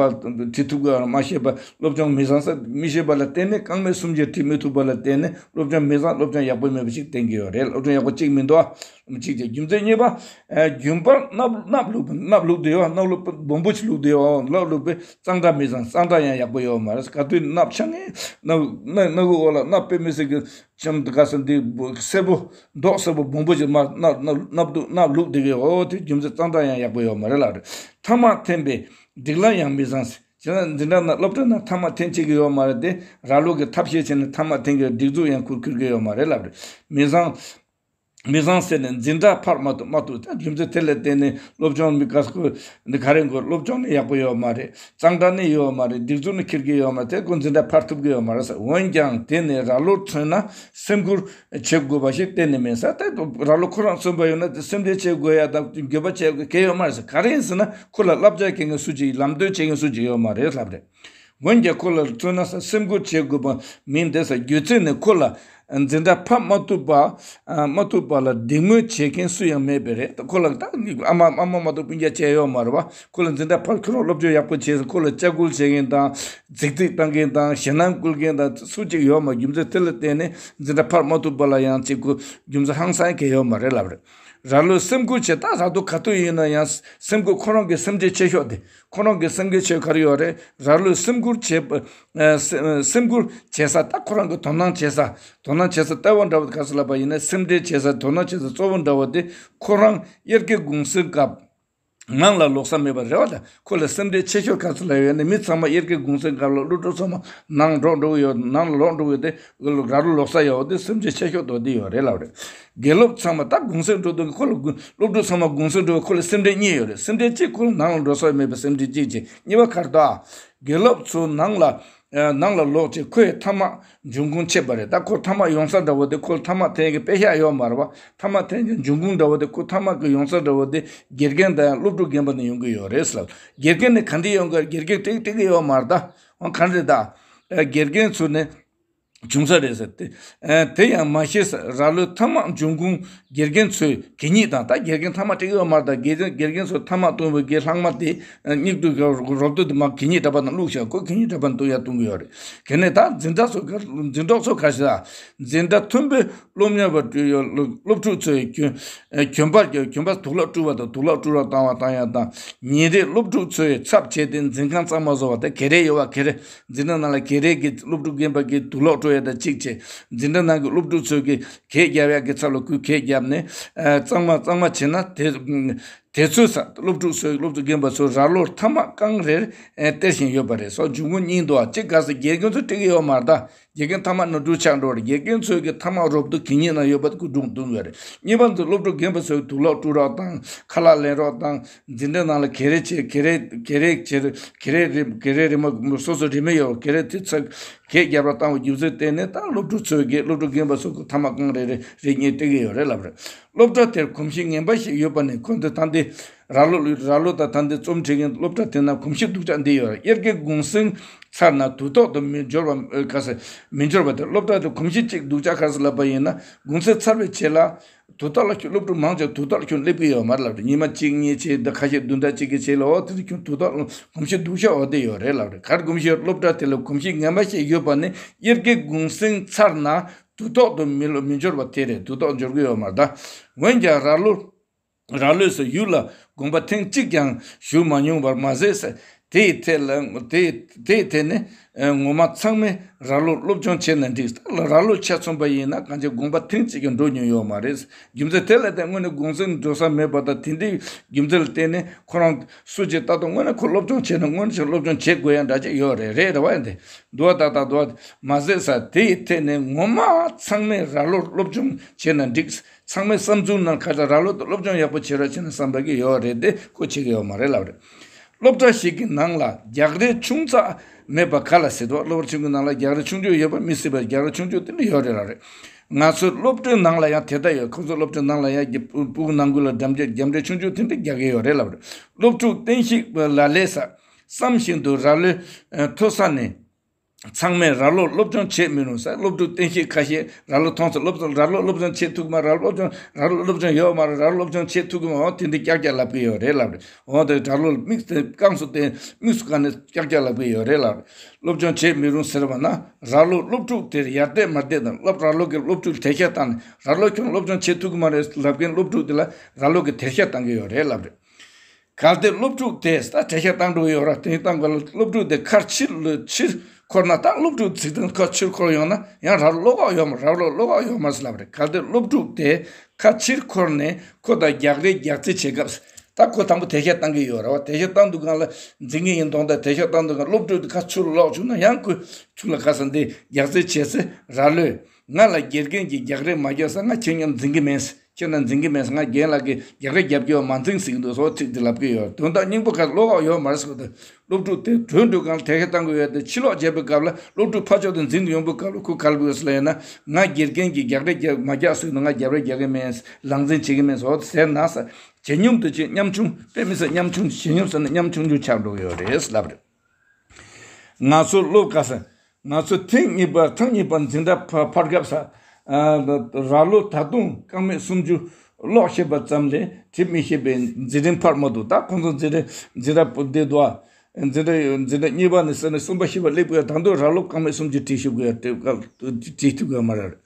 བྲིས་ཐུབ་ཀྱི་མ་ཤེས་པ། སློབ་སྦྱོང་མི་བཟང་ས་མི་ཤེས་པ་ལ་བརྟེན་ནས། རྐང་མེད་སུམ་ཅུ་བྲིས་མི་ཐུབ་པ་ལ་བརྟེན་ནས་སློབ་སྦྱོང་མི་བཟང་། སློབ་སྦྱོང་ཡག་པོ་མེད་པ་ཞིག་བསྟན་གྱི་ཡོད་རེད། སློབ་སྦྱོང་ཡག་པོ་གཅིག་མི་འདུག་ཨ། གཅིག་བྱས། རྒྱུ་མཚན་གཉིས་པ། ཨ་རྒྱུན་པར་སྣབས་སྣབས་བླུགས་སྣབས་བླུགས་བསྡད་ཡོད། སྣབས་བླུགས་སྦོམ་པོ་ཞིག་བླུགས་བསྡད་ཡོད། སྣབས་བླུགས་པས་གཙང་སྦྲ་མི་བཟང་། གཙང་སྦྲ་ཡང་ཡག་པོ་ཡོད་མ་རེད། ག་དུས་སྣབས་ཆགས་ངེས་སྣབས་སྣ་སྣ་ཁུག་འོག་ལ་སྣབས་དཔེ་མི་སྲིད་ཀྱི་ཆམ་དུ་ག་ས་འདི་སེར་པོ་མདོག་སེར་པོ་སྦོམ་པོ་ཞིག་མར་སྣབས་སྣབས་སྣབས་དུ་སྣབས་བླུགས་བསྡད་ཀྱི་ཡོད། དེ་རྒྱུ་མཚན་གཙང་སྦྲ་ཡང་ཡག་པོ་ཡོད་མ་རེད་ལབ་རེད། ཐ་མག་འཐེན་པས་སྒྲིག་ལམ་ཡང་མི་བཟང་། བྱས་ན་འཛིན་གྲྭ་ནང་སློབ་གྲྭ་ནང་ཐ་མག་འཐེན་བྱེད་ཀྱི་ཡོད་མ་རེད་དེ། ར་ལོ་གིས་ཐབས་ཤེས་བྱས་ནས་ཐ་མག་འཐེན་གྱི་ཡོད། སྒྲིག་འཛུགས་ཡང་ཁུར་ཁུར་གྱི་ཡོད་མ་རེད་ལབ་རེད། མི་བཟང་མི་བཟང་ཟེར་ནས་འཛིན་གྲྭ་འཕར་མ་ཐུབ་མ་ཐུབ། ད་རྒྱུ་མཚན་དེ་ལ་བརྟེན་ནས་སློབ་སྦྱོང་མི་དགའ་ཁོ་འདི་ག་རེ་དགོས། སློབ་སྦྱོང་ནི་ཡག་པོ་ཡོད་མ་རེད། གཙང་སྦྲ་ནི་ཡོད་མ་རེད། སྒྲིག་འཛུགས་ནི་འཁྱེར་གྱི་ཡོད་མ་རེད། དེ་ཁོ་འཛིན་གྲྭ་འཕར་ཐུབ་ཀྱི་ཡོད་མ་རེད་ཟེར། འོན་ཀྱང་དེ་ནི་ར་ལོར་མཚོན་ན་སེམས་ཁུར་བྱེད་དགོས་པ་ཞིག་གཏན་ནས་མིན་ཟེར། དེ་ར་ལོ་ཁོ་རང་མཚོན་པ་ཡོད་ན་དེ་སེམས་ཁྲལ་བྱེད་དགོས་ཡ་དང་འགྱོད་པ་བྱེད་དགོས་གལ་ཡོད་མ་རེད་ཟེར། ག་རེ་ཡིན་ཟེར་ན་ཁོ་ལ་བསླབ་བྱ་འཁྱེར་མཁན་སུ་གཅིག་ལམ་སྟོན་བྱེད་མཁན་སུ་གཅིག་ཡོད་མ་རེད་ལབ་རེད། འོན་ཀྱང་ཁོ་ལ་མཚོན་ན་ས་སེམས་ཁུར་བྱེད་དགོས་པ་མིན་ཏེ་ས། རྒྱུ་མཚན་ནི་ཁོ་ལ་འཛིན་གྲྭ་ཕབ་མ་ཐུབ་པ་ཨ་མ་ཐུབ་པ་ལ་སྡིགས་དམོད་བྱེད་མཁན་སུ་ཡང་མེད་པས་རེད། ཁོ་ལ་ད་ཨ་མ་ཨ་མ་མ་གཏོགས་སྤུན་ཀྱག་ཅིག་ཡོད་མ་རེད་བ། ཁོ་ལ་འཛིན་གྲྭ་ཕར་ཁྱོད་རང་སློབ་སྦྱོང་ཡག་པོ་བྱས་ཟེར་ཁོ་ལ་ལྕག་སྐུལ་བྱེད་མཁན་དང་རྫིག་རྫིག་བཏང་མཁན་དང་ཞེད་སྣང་སྐུལ་མཁན་དང་སུ་གཅིག་ཡོད་མ། རྒྱུ་མཚན་དེ་ལ་བརྟེན་ནས་འཛིན་གྲྭ་ཕར་མ་ཐུབ་པ་ལ་ཡང་གཅིག་ཁོ་རྒྱུ་མཚན་ཧང་སང་གང་ཡོད་མ་རེད་ལབ་རེད། ར་ལོས་སེམས་ཁུར་བྱེད། ད་ར་ལོ་ག་དུས་ཡིན་ན་ཡང་སེམས་ཁུར། ཁོ་རང་གི་སེམས་ཁྲལ་ཆེ་ཤོས་དེ། ཁོ་རང་གི་སེམས་ཁྲལ་ཆེ་ག་རེ་ཡོད་རེད། ར་ལོས་སེམས་ཁུར་བྱེད་པ་ཨ་སེ་སེམས་ཁུར་བྱེད་ས། ད་ཁོ་རང་གི་དོ་སྣང་བྱེད་ས། དོ་སྣང་བྱེད་ས་ལྟ་བུ་འདྲ་བོ་ག་ཚོད་ལབ་པ་ཡིན་ན། སེམས་ཁྲལ་བྱེད་ས་དོ་སྣང་བྱེད་ས་གཙོ་བོ་འདྲ་བོ་དེ་ཁོ་རང་དབྱར་ཁའི་གུང་སེང་སྐབས་ནང་ལ་ལོག་ས་མེད་པ་རེད་བ། ད་ཁོ་ལ་སེམས་ཁྲལ་ཆེ་ཤོས་ག་ཚོད་ལབ་ཡོད་ན། མི་ཚང་མ་དབྱར་ཁའི་གུང་སེང་སྐབས་ལ་སློབ་ཕྲུག་ཚང་མ་ནང་འགྲོ་འགྲོ་གི་ཡོད། ནང་ལ་ལོག་འགྲོ་གི་ཡོད་དེ། ར་ལོ་ལོག་ས་ཡོད་དེ་སེམས་ཁྲལ་ཆེ་ཤོས་དོ་དེ་ཡོད་རེད་ལབ་རེད། དགེ་སློབ་ཚང་མ་ད་གུང་སེང་འགྲོ་དུས་ཁོ་ལ་དགུ་སློབ་ཕྲུག་ཚང་མ་གུང་སེང་འགྲོ་བས་ཁོ་ལ་སེམས་ཁྲལ་གཉིས་ཡོད་རེད། སེམས་ཁྲལ་གཅིག་ཁོ་ལ་ནང་ལ་འགྲོ་ས་མེད་པའི་སེམས་ཁྲལ་གཅིག་བྱས། གཉིས་པ་ག་རེ་འདུག་ཨ། དགེ་སློབ་ཚོ་ནང་ལ་ཨ་ནང་ལ་ལོག་བྱས་ཁོས་ཐ་མག་འབྱུང་ཁུངས་ཆད་པ་རེད། ད་ཁོ་ཐ་མག་ཡོང་ས་འདྲ་བོ་དེ་ཁོ་ལ་ཐ་མག་འཐེན་གྱི་དཔེ་ཤག་ཡོད་མ་རེད་བ། ཐ་མག་འཐེན་གྱི་འབྱུང་ཁུངས་འདྲ་བོ་དེ་ཁོ་ཐ་མག་གི་ཡོང་ས་འདྲ་བོ་དེ་དགེ་རྒན་དང་སློབ་ཕྲུག་རྒན་པ་ནས་ཡོང་གི་ཡོད་རེད་ཟེར་ལབ། དགེ་རྒན་ནས་ག་འདྲས་ཡོང་གི། དགེ་རྒན་སྤྲད་སྤྲད་ཀྱི་ཡོད་མ་རེད། ད་འོ་ག་འདྲས་ད། ཨ་དགེ་རྒན་ཚོ་ནས། བྱུང་ས་རེད་ཟེར་ཏེ། ཨ་དེ་ཡང་མ་ཤེས་ས། ར་ལོའི་ཐ་མག་འབྱུང་ཁུངས་དགེ་རྒན་ཚོས་གད་སྙིགས་དང་། ད་དགེ་རྒན་ཐ་མག་སྤྲད་ཀྱི་ཡོད་མ་རེད། ད་དགེ་རྒན་དགེ་རྒན་ཚོས་ཐ་མག་བཏུང་བའི་གི་ལྷག་མ་དེ་ཨ་སྙིགས་དུས་ཀྱི་རོ་སྟོད་དེ་མར་གད་སྙིགས་འདྲ་པ་ནང་བླུགས་བཞག་ཁོ་གད་སྙིགས་འདྲ་པ་ནང་བཏུང་ཡ་བཏུང་གི་ཡོད་རེད། དེ་ནས་ད་འཛིན་གྲྭ་ཚོ་ག་འཛིན་གྲོགས་ཚོ་ག་ཞིག་ད་འཛིན་གྲྭ་མཐོན་པོའི་སློབ་གཉེར་བ་སློབ་ཕྲུག་ཚོས་གྱོན་གྱོན་པ་གྱོན་པ་དུག་ལོག་བཀྲུ་བ་དང་དུག་ལོག་བཀྲུ་རོགས་བཏང་བ་བཏང་ཡ་དང་། ཉིན་རེར་སློབ་ཕྲུག་ཚོའི་ཚབ་བྱས་ཏེ་འཛིན་ཁང་གཙང་མ་བཟོ་བ་དང་། གད་རས་ཡོད་པ་གད་རས། འཛིན་གྲྭ་ནང་ལ་གད་རས་ཀྱི་སློབ་ཕྲུག་རྒན་པ་གིས་དུག་ལོག་བཀྲུ་ཡ་དང་གཅིག་བྱས། འཛིན་གྲྭ་ནང་གི་སློབ་ཕྲུག་ཚོས་ཀྱི་གད་རྒྱབ་ཡ་གི་ཚབ་ལ་ཁོས་གད་རྒྱབ་ནས་ཨ་གཙང་མ་གཙང་མ་བྱས་ན་དེ་ དེ་ཚོས་ས་སློབ་ཕྲུག་ཚོས་སློབ་ཕྲུག་རྒན་པ་ཚོས་ར་ལོ་ཐ་མག་རྐང་རེར་ཨེ་སྟེར་བཞིན་ཡོད་པ་རེད། སོགས་འབྱུང་ཁུངས་གཉིས་འདུག་ཨ། གཅིག་ག་ས་དགེ་རྒན་ཚོས་སྤྲད་ཀྱི་ཡོད་མ་རེད་ད། དགེ་རྒན་ཐ་མག་ནོར་འཁྲུལ་ཆགས་འགྲོ་རེད། དགེ་རྒན་ཚོས་ཀྱི་ཐ་མག་རོབ་ཏུ་གད་སྙིགས་ནང་ཡོད་པ་ཀུ་སྒྲུང་བཏུང་ཡོད་རེད། གཉིས་པ་ཚོས་སློབ་ཕྲུག་རྒན་པ་ཚོས་དུག་ལོག་བཀྲུ་རོགས་དང་ཁ་ལག་ལེན་རོགས་དང་འཛིན་གྲྭ་ནང་ལ་གད་རེས་བྱེད་གད་རེས་གད་རེས་བྱེད་གད་རེས་རིམ་གད་རེས་རིམ་མ་སོ་སོ་རིན་མེད་ཡོད་གད་རེས་དེ་ཚགས་གད་རྒྱབ་རོགས་བཏང་བའི་རྒྱུ་མཚན་བརྟེན་ནས་ད་སློབ་ཕྲུག་ཚོས་ཀྱི་སློབ་ཕྲུག་རྒན་པ་ཚོ་གི་ཐ་མག་རྐང་རེ་རེ་རེ་གཉིས་སྤྲད་ཀྱི་ཡོད་རེད་ལབ་རེད། སློབ་གྲྭ་དེར་གོམས་གཤིས་ངན་པ་ཞིག་ཡོད་པ་ནི་ཁོང་ཚོས་ད་ལྟའི་ར་ལོ་ར་ལོ་དང་ད་ལྟའི་རྩོམ་འབྲི་མཁན་སློབ་གྲྭ་དེ་ན་གོམས་གཤིས་སྡུག་ཅག་འདི་ཡོད་རེད། དབྱར་ཁའི་གུང་གསེང་ཚར་ན་དུས་ཐོག་ཏུ་མི་འབྱོར་བ་ཨ་ག་ས་མི་འབྱོར་བ་དེ་སློབ་གྲྭ་དེ་གོམས་གཤིས་གཅིག་སྡུག་ཅག་ག་ས་ལབ་པ་ཡིན་ན་གུང་གསེང་ཚར་བའི་རྗེས་ལ་དུས་ཐོག་ལ་ཁྱོད་སློབ་ཕྲུག་མང་ཆེ་བ་དུས་ཐོག་ལ་ཁྱོད་སླེབས་ཀྱི་ཡོད་མ་རེད་ལབ་རེད། ཉི་མ་གཅིག་གཉིས་བྱས་འདི་ཁ་ཤས་བདུན་ཕྲག་གཅིག་གི་རྗེས་ལ་འོ་དེ་ཚོ་ཁྱོད་དུས་ཐོག་ལ་གོམས་གཤིས་སྡུག་ཤོས་འོ་དེ་ཡོད་རེད་ལབ་རེད། ག་རེ་གོམས་གཤིས་ཡོད། སློབ་གྲྭ་དེ་ལ་གོམས་གཤིས་ངན་པ་ཞིག་ཡོད་པ་ནི་དབྱར་ཁའི་གུང་གསེང་ཚར་ན་དུས་ཐོག་ཏུ་མི་ལོ་མི་འབྱོར་བ་དེ་རེད། དུས་ཐོག་འབྱོར་གྱི་ཡོད་མ་རེད་ད། འོན་ཀྱང་ར་ལོ་ར་ལོས་སུ་ཡུལ་ལ་དགོངས་པ་ཐེངས་གཅིག་ཀྱང་ཞུ་མ་མྱོང་བར་མ་ཟད་ཟེར། དེའི་ཐད་ལ་དེའི་དེའི་ཐད་ནས་ངོ་མ་ཚང་མས་ར་ལོ་སློབ་སྦྱོང་བྱས་ན་འགྲིག། ད་ལ་ར་ལོ་ཆ་མཚོན་པ་ཡིན་ན་གང་ཅི་དགོངས་པ་ཐེངས་གཅིག་ཀྱང་འགྲོ་མྱོང་ཡོད་མ་རེད། རྒྱུ་མཚན་དེ་ལ་བརྟེན་དངོས་གནས་གུང་གསེང་འགྲོ་ས་མེད་པ་དང་དེ་འདྲའི་རྒྱུ་མཚན་ལ་བརྟེན་ནས་ཁོ་རང་སུ་གཅིག་ལྟ་དང་དངོས་གནས་ཁོ་སློབ་སྦྱོང་བྱས་ན་དངོས་གནས་ཀྱི་སློབ་སྦྱོང་བྱེད་དགོས་ཡ་འདྲ་ཅིག་ཡོད་རེད། རེད་བ་ཡིན་ཏེ་འདུག་བ་ད་ད་འདུག་བ་མ་ཟད་ས་དེའི་ཐད་ནས་ངོ་མ་ཚང་མས་ར་ལོ་སློབ་སྦྱོང་བྱས་ན་འགྲིག། ཚང་མའི་བསམ་ཚུལ་ནང་ཁ་ཤས་ར་ལོ་དང་སློབ་སྦྱོང་ཡག་པོ་བྱེད་རོགས་བྱས་ན་བསམ་པ་གི་ཡོད་རེད་དེ་ཁོ་བྱེད་ཀྱི་ཡོད་མ་རེད་ལབ་རེད། སློབ་གྲྭ་ཞིག་གི་ནང་ལ་རྒྱག་རེས་ཆུང་ཙག་མེད་པ་ག་ལ་སྲིད་དོ། སློབ་གྲྭ་ཆུང་གི་ནང་ལ་རྒྱག་རེས་ཆུང་ཆུང་ཡོད་པ་མི་སྲིད་པ་རྒྱག་རེས་ཆུང་ཆུང་དེ་འདྲ་ཡོད་རེད་ལབ་རེད། ང་ཚོའི་སློབ་གྲྭའི་ནང་ལ་ཡང་དེ་ལྟར་ཡོད། ཁོང་ཚོའི་སློབ་གྲྭའི་ནང་ལ་ཡང་རྒྱ་སྤུ་གུ་ནང་ཁུལ་ལ་འགྲམ་རྒྱག་རྒྱབ་འདྲེ་ཆུང་ཆུང་དེ་འདྲ་རྒྱག་གི་ཡོད་རེད་ལབ་རེད། སློབ་ཕྲུག་བསྟན་བཤིག་ལ་ལས་ས་བསམ་བཞིན་དུ་ར་ལོས་མཐོ་ས་ནས། ཚང་མས་ར་ལོ་སློབ་སྦྱོང་བྱེད་མི་རུང་ཟེར། སློབ་ཕྲུག་བསྟན་བཤིག་ཁ་ཤས་ར་ལོ་མཐོང་ཚེ་སློབ་སྦྱོང་ར་ལོ་སློབ་སྦྱོང་བྱེད་ཐུབ་ཀྱི་མ་རེད། ར་ལོ་སློབ་སྦྱོང་ར་ལོ་སློབ་སྦྱོང་ཡོད་མ་རེད། ར་ལོ་སློབ་སྦྱོང་བྱེད་ཐུབ་ཀྱི་མ་རེད། དེ་འདི་ཀྱག་ཀྱག་ལབ་ཀྱི་ཡོད་རེད་ལབ་རེད། འོ་དེ་ར་ལོ་དམིགས་ཏེ་རྐང་སོ་བསྟན་དམིགས་སུ་བཀར་ནས་ཀྱག་ཀྱག་ལབ་ཀྱི་ཡོད་རེད་ལབ་རེད། སློབ་སྦྱོང་བྱེད་མི་རུང་ཟེར་བ་ན་ར་ལོ་སློབ་ཕྲུག་དེར་ཡར་བསྡད་མར་བསྡད་དང་སློབ་ར་ལོ་གི་སློབ་ཕྲུག་དེ་ཤ་བཏང་ནས་ར་ལོ་ཁྱོད་སློབ་སྦྱོང་བྱེད་ཐུབ་ཀྱི་མ་རེད་ལབ་མཁན་སློབ་ཕྲུག་དེ་ལ་ར་ལོ་གི་དེ་ཤ་བཏང་གི་ཡོད་རེད་ལབ་རེད། གལ་ཏེ་སློབ་ཕྲུག་དེས་ད་དེ་ཤ་བཏང་འགྲོ་གི་ཡོད་ར། དེ་བཏང་ག་ལ་སློབ་ཕྲུག་དེ་ཁ་ཕྱིར་ལ་ཕྱིར་འཁོར་ན་ད་སློབ་ཕྲུག་ཚིག་དང་ཁ་ཕྱིར་འཁོར་ཡོང་ན་ཡང་ར་ལོ་བློ་ཁོག་ཡོད་མ་ར་ལོ་བློ་ཁོག་ཡོད་མ་ཟེར་ལབ་རེད། གལ་ཏེ་སློབ་ཕྲུག་དེ་ཁ་ཕྱིར་འཁོར་ནས་ཁོ་དང་རྒྱག་རེས་རྒྱག་རྩིས་བྱེད་སྐབས་ད་ཁོ་དང་པོ་དེ་ཤ་བཏང་གི་ཡོད་ར་བ། དེ་ཤ་བཏང་དུས་སྒང་ལ་འཛིང་གི་ཡིན་མདོག་ད་དེ་ཤ་བཏང་དུས་སྒང་སློབ་ཕྲུག་དེ་ཁ་ཕྱིར་ལོག་བྱུང་ན་ཡང་ཁོས་ཚུར་ལ་ཁ་ས་འདི་རྒྱག་རྩིས་བྱེད་ཚེ་ར་ལོས་ང་ལ་དགེ་རྒན་གྱིས་རྒྱག་རེས་མ་རྒྱག་ས་ང་ཁྱེད་མཉམ་འཛིང་གི་མེད། ཁྱེད་རྣམས་འཛིང་གི་མེད། ང་རྒན་ལགས་ཀྱིས་རྒྱག་རེས་རྒྱབ་ཀྱི་ཡོད་མ་འཛིང་ཟེར་གྱི་འདུག་སོགས་ཚིག་འདི་ལབ་ཀྱི་ཡོད། དོན་དག་སྙིང་པོ་ག་བློ་ཁོག་ཡོད་མ་རེད་ཟེར་གི་འདུག་སློབ་ཕྲུག་དེ་གྲོས་འགྲོ་གང་ལ་དེ་ཤ་བཏང་གི་ཡོད་དེ་ཕྱི་ལོགས་བྱས་པའི་སྐབས་ལ་སློབ་ཕྲུག་ཕར་ཕྱོགས་དེ་འཛིང་དུ་ཡོང་པའི་སྐབས་ལ་ཁོ་ག་ལ་དགོས་ཟེར་ལ་ཡིན་ན་ང་དགེ་རྒན་གྱིས་རྒྱག་རེས་རྒྱག་མ་རྒྱག་ཟེར་ན་ང་རྒྱབ་རེས་རྒྱག་གི་མེད། ལག་འཛིང་བྱེད་ཀྱི་མེད་སོགས་ཟེར་ན་ས་ཇེ་སྙོམས་དུ་ཕྱིན། ཉམ་ཆུང་དཔེ་མི་སྲིད་ཉམ་ཆུང་ཇེ་སྙོམས་སུ་ནས་ཉམ་ཆུང་ཆུང་ཆགས་འགྲོ་གི་ཡོད་རེད་ལབ་རེད། ང་ཚོ་སློབ་ག་ས། ང་ཚོ་ཐེངས་གཉིས་པ་ཐེངས་གཉིས་པ་འཛིན་གྲྭ་ཕ་ཕར་བརྒྱབ་ས། ཨ་ར་ལོ་ད་དུང་རྐང་མེད་སུམ་ཅུ་ཀློག་ཤེས་པ་ཙམ་ལས་བྲིས་མི་ཤེས་པའི་འཛིན་རིམ་འཕར་མ་ཐུབ། ད་ཁོང་ཚོ་འཛིན་གྲྭ་འཛིན་གྲྭ་བདེ་འདུག་ཨ། འཛིན་གྲྭ་འཛིན་གྲྭ་གཉིས་པ་ནས་ཟེར་ནས་གསུམ་པ་བཞི་པ་སླེབས་དགོས། ད་དུང་ར་ལོ་རྐང་མེད་སུམ་ཅུ་བྲིས་ཤེས་དགོས་ཡ་བྲིས་ཐུབ་ཀྱི་མ་རེད།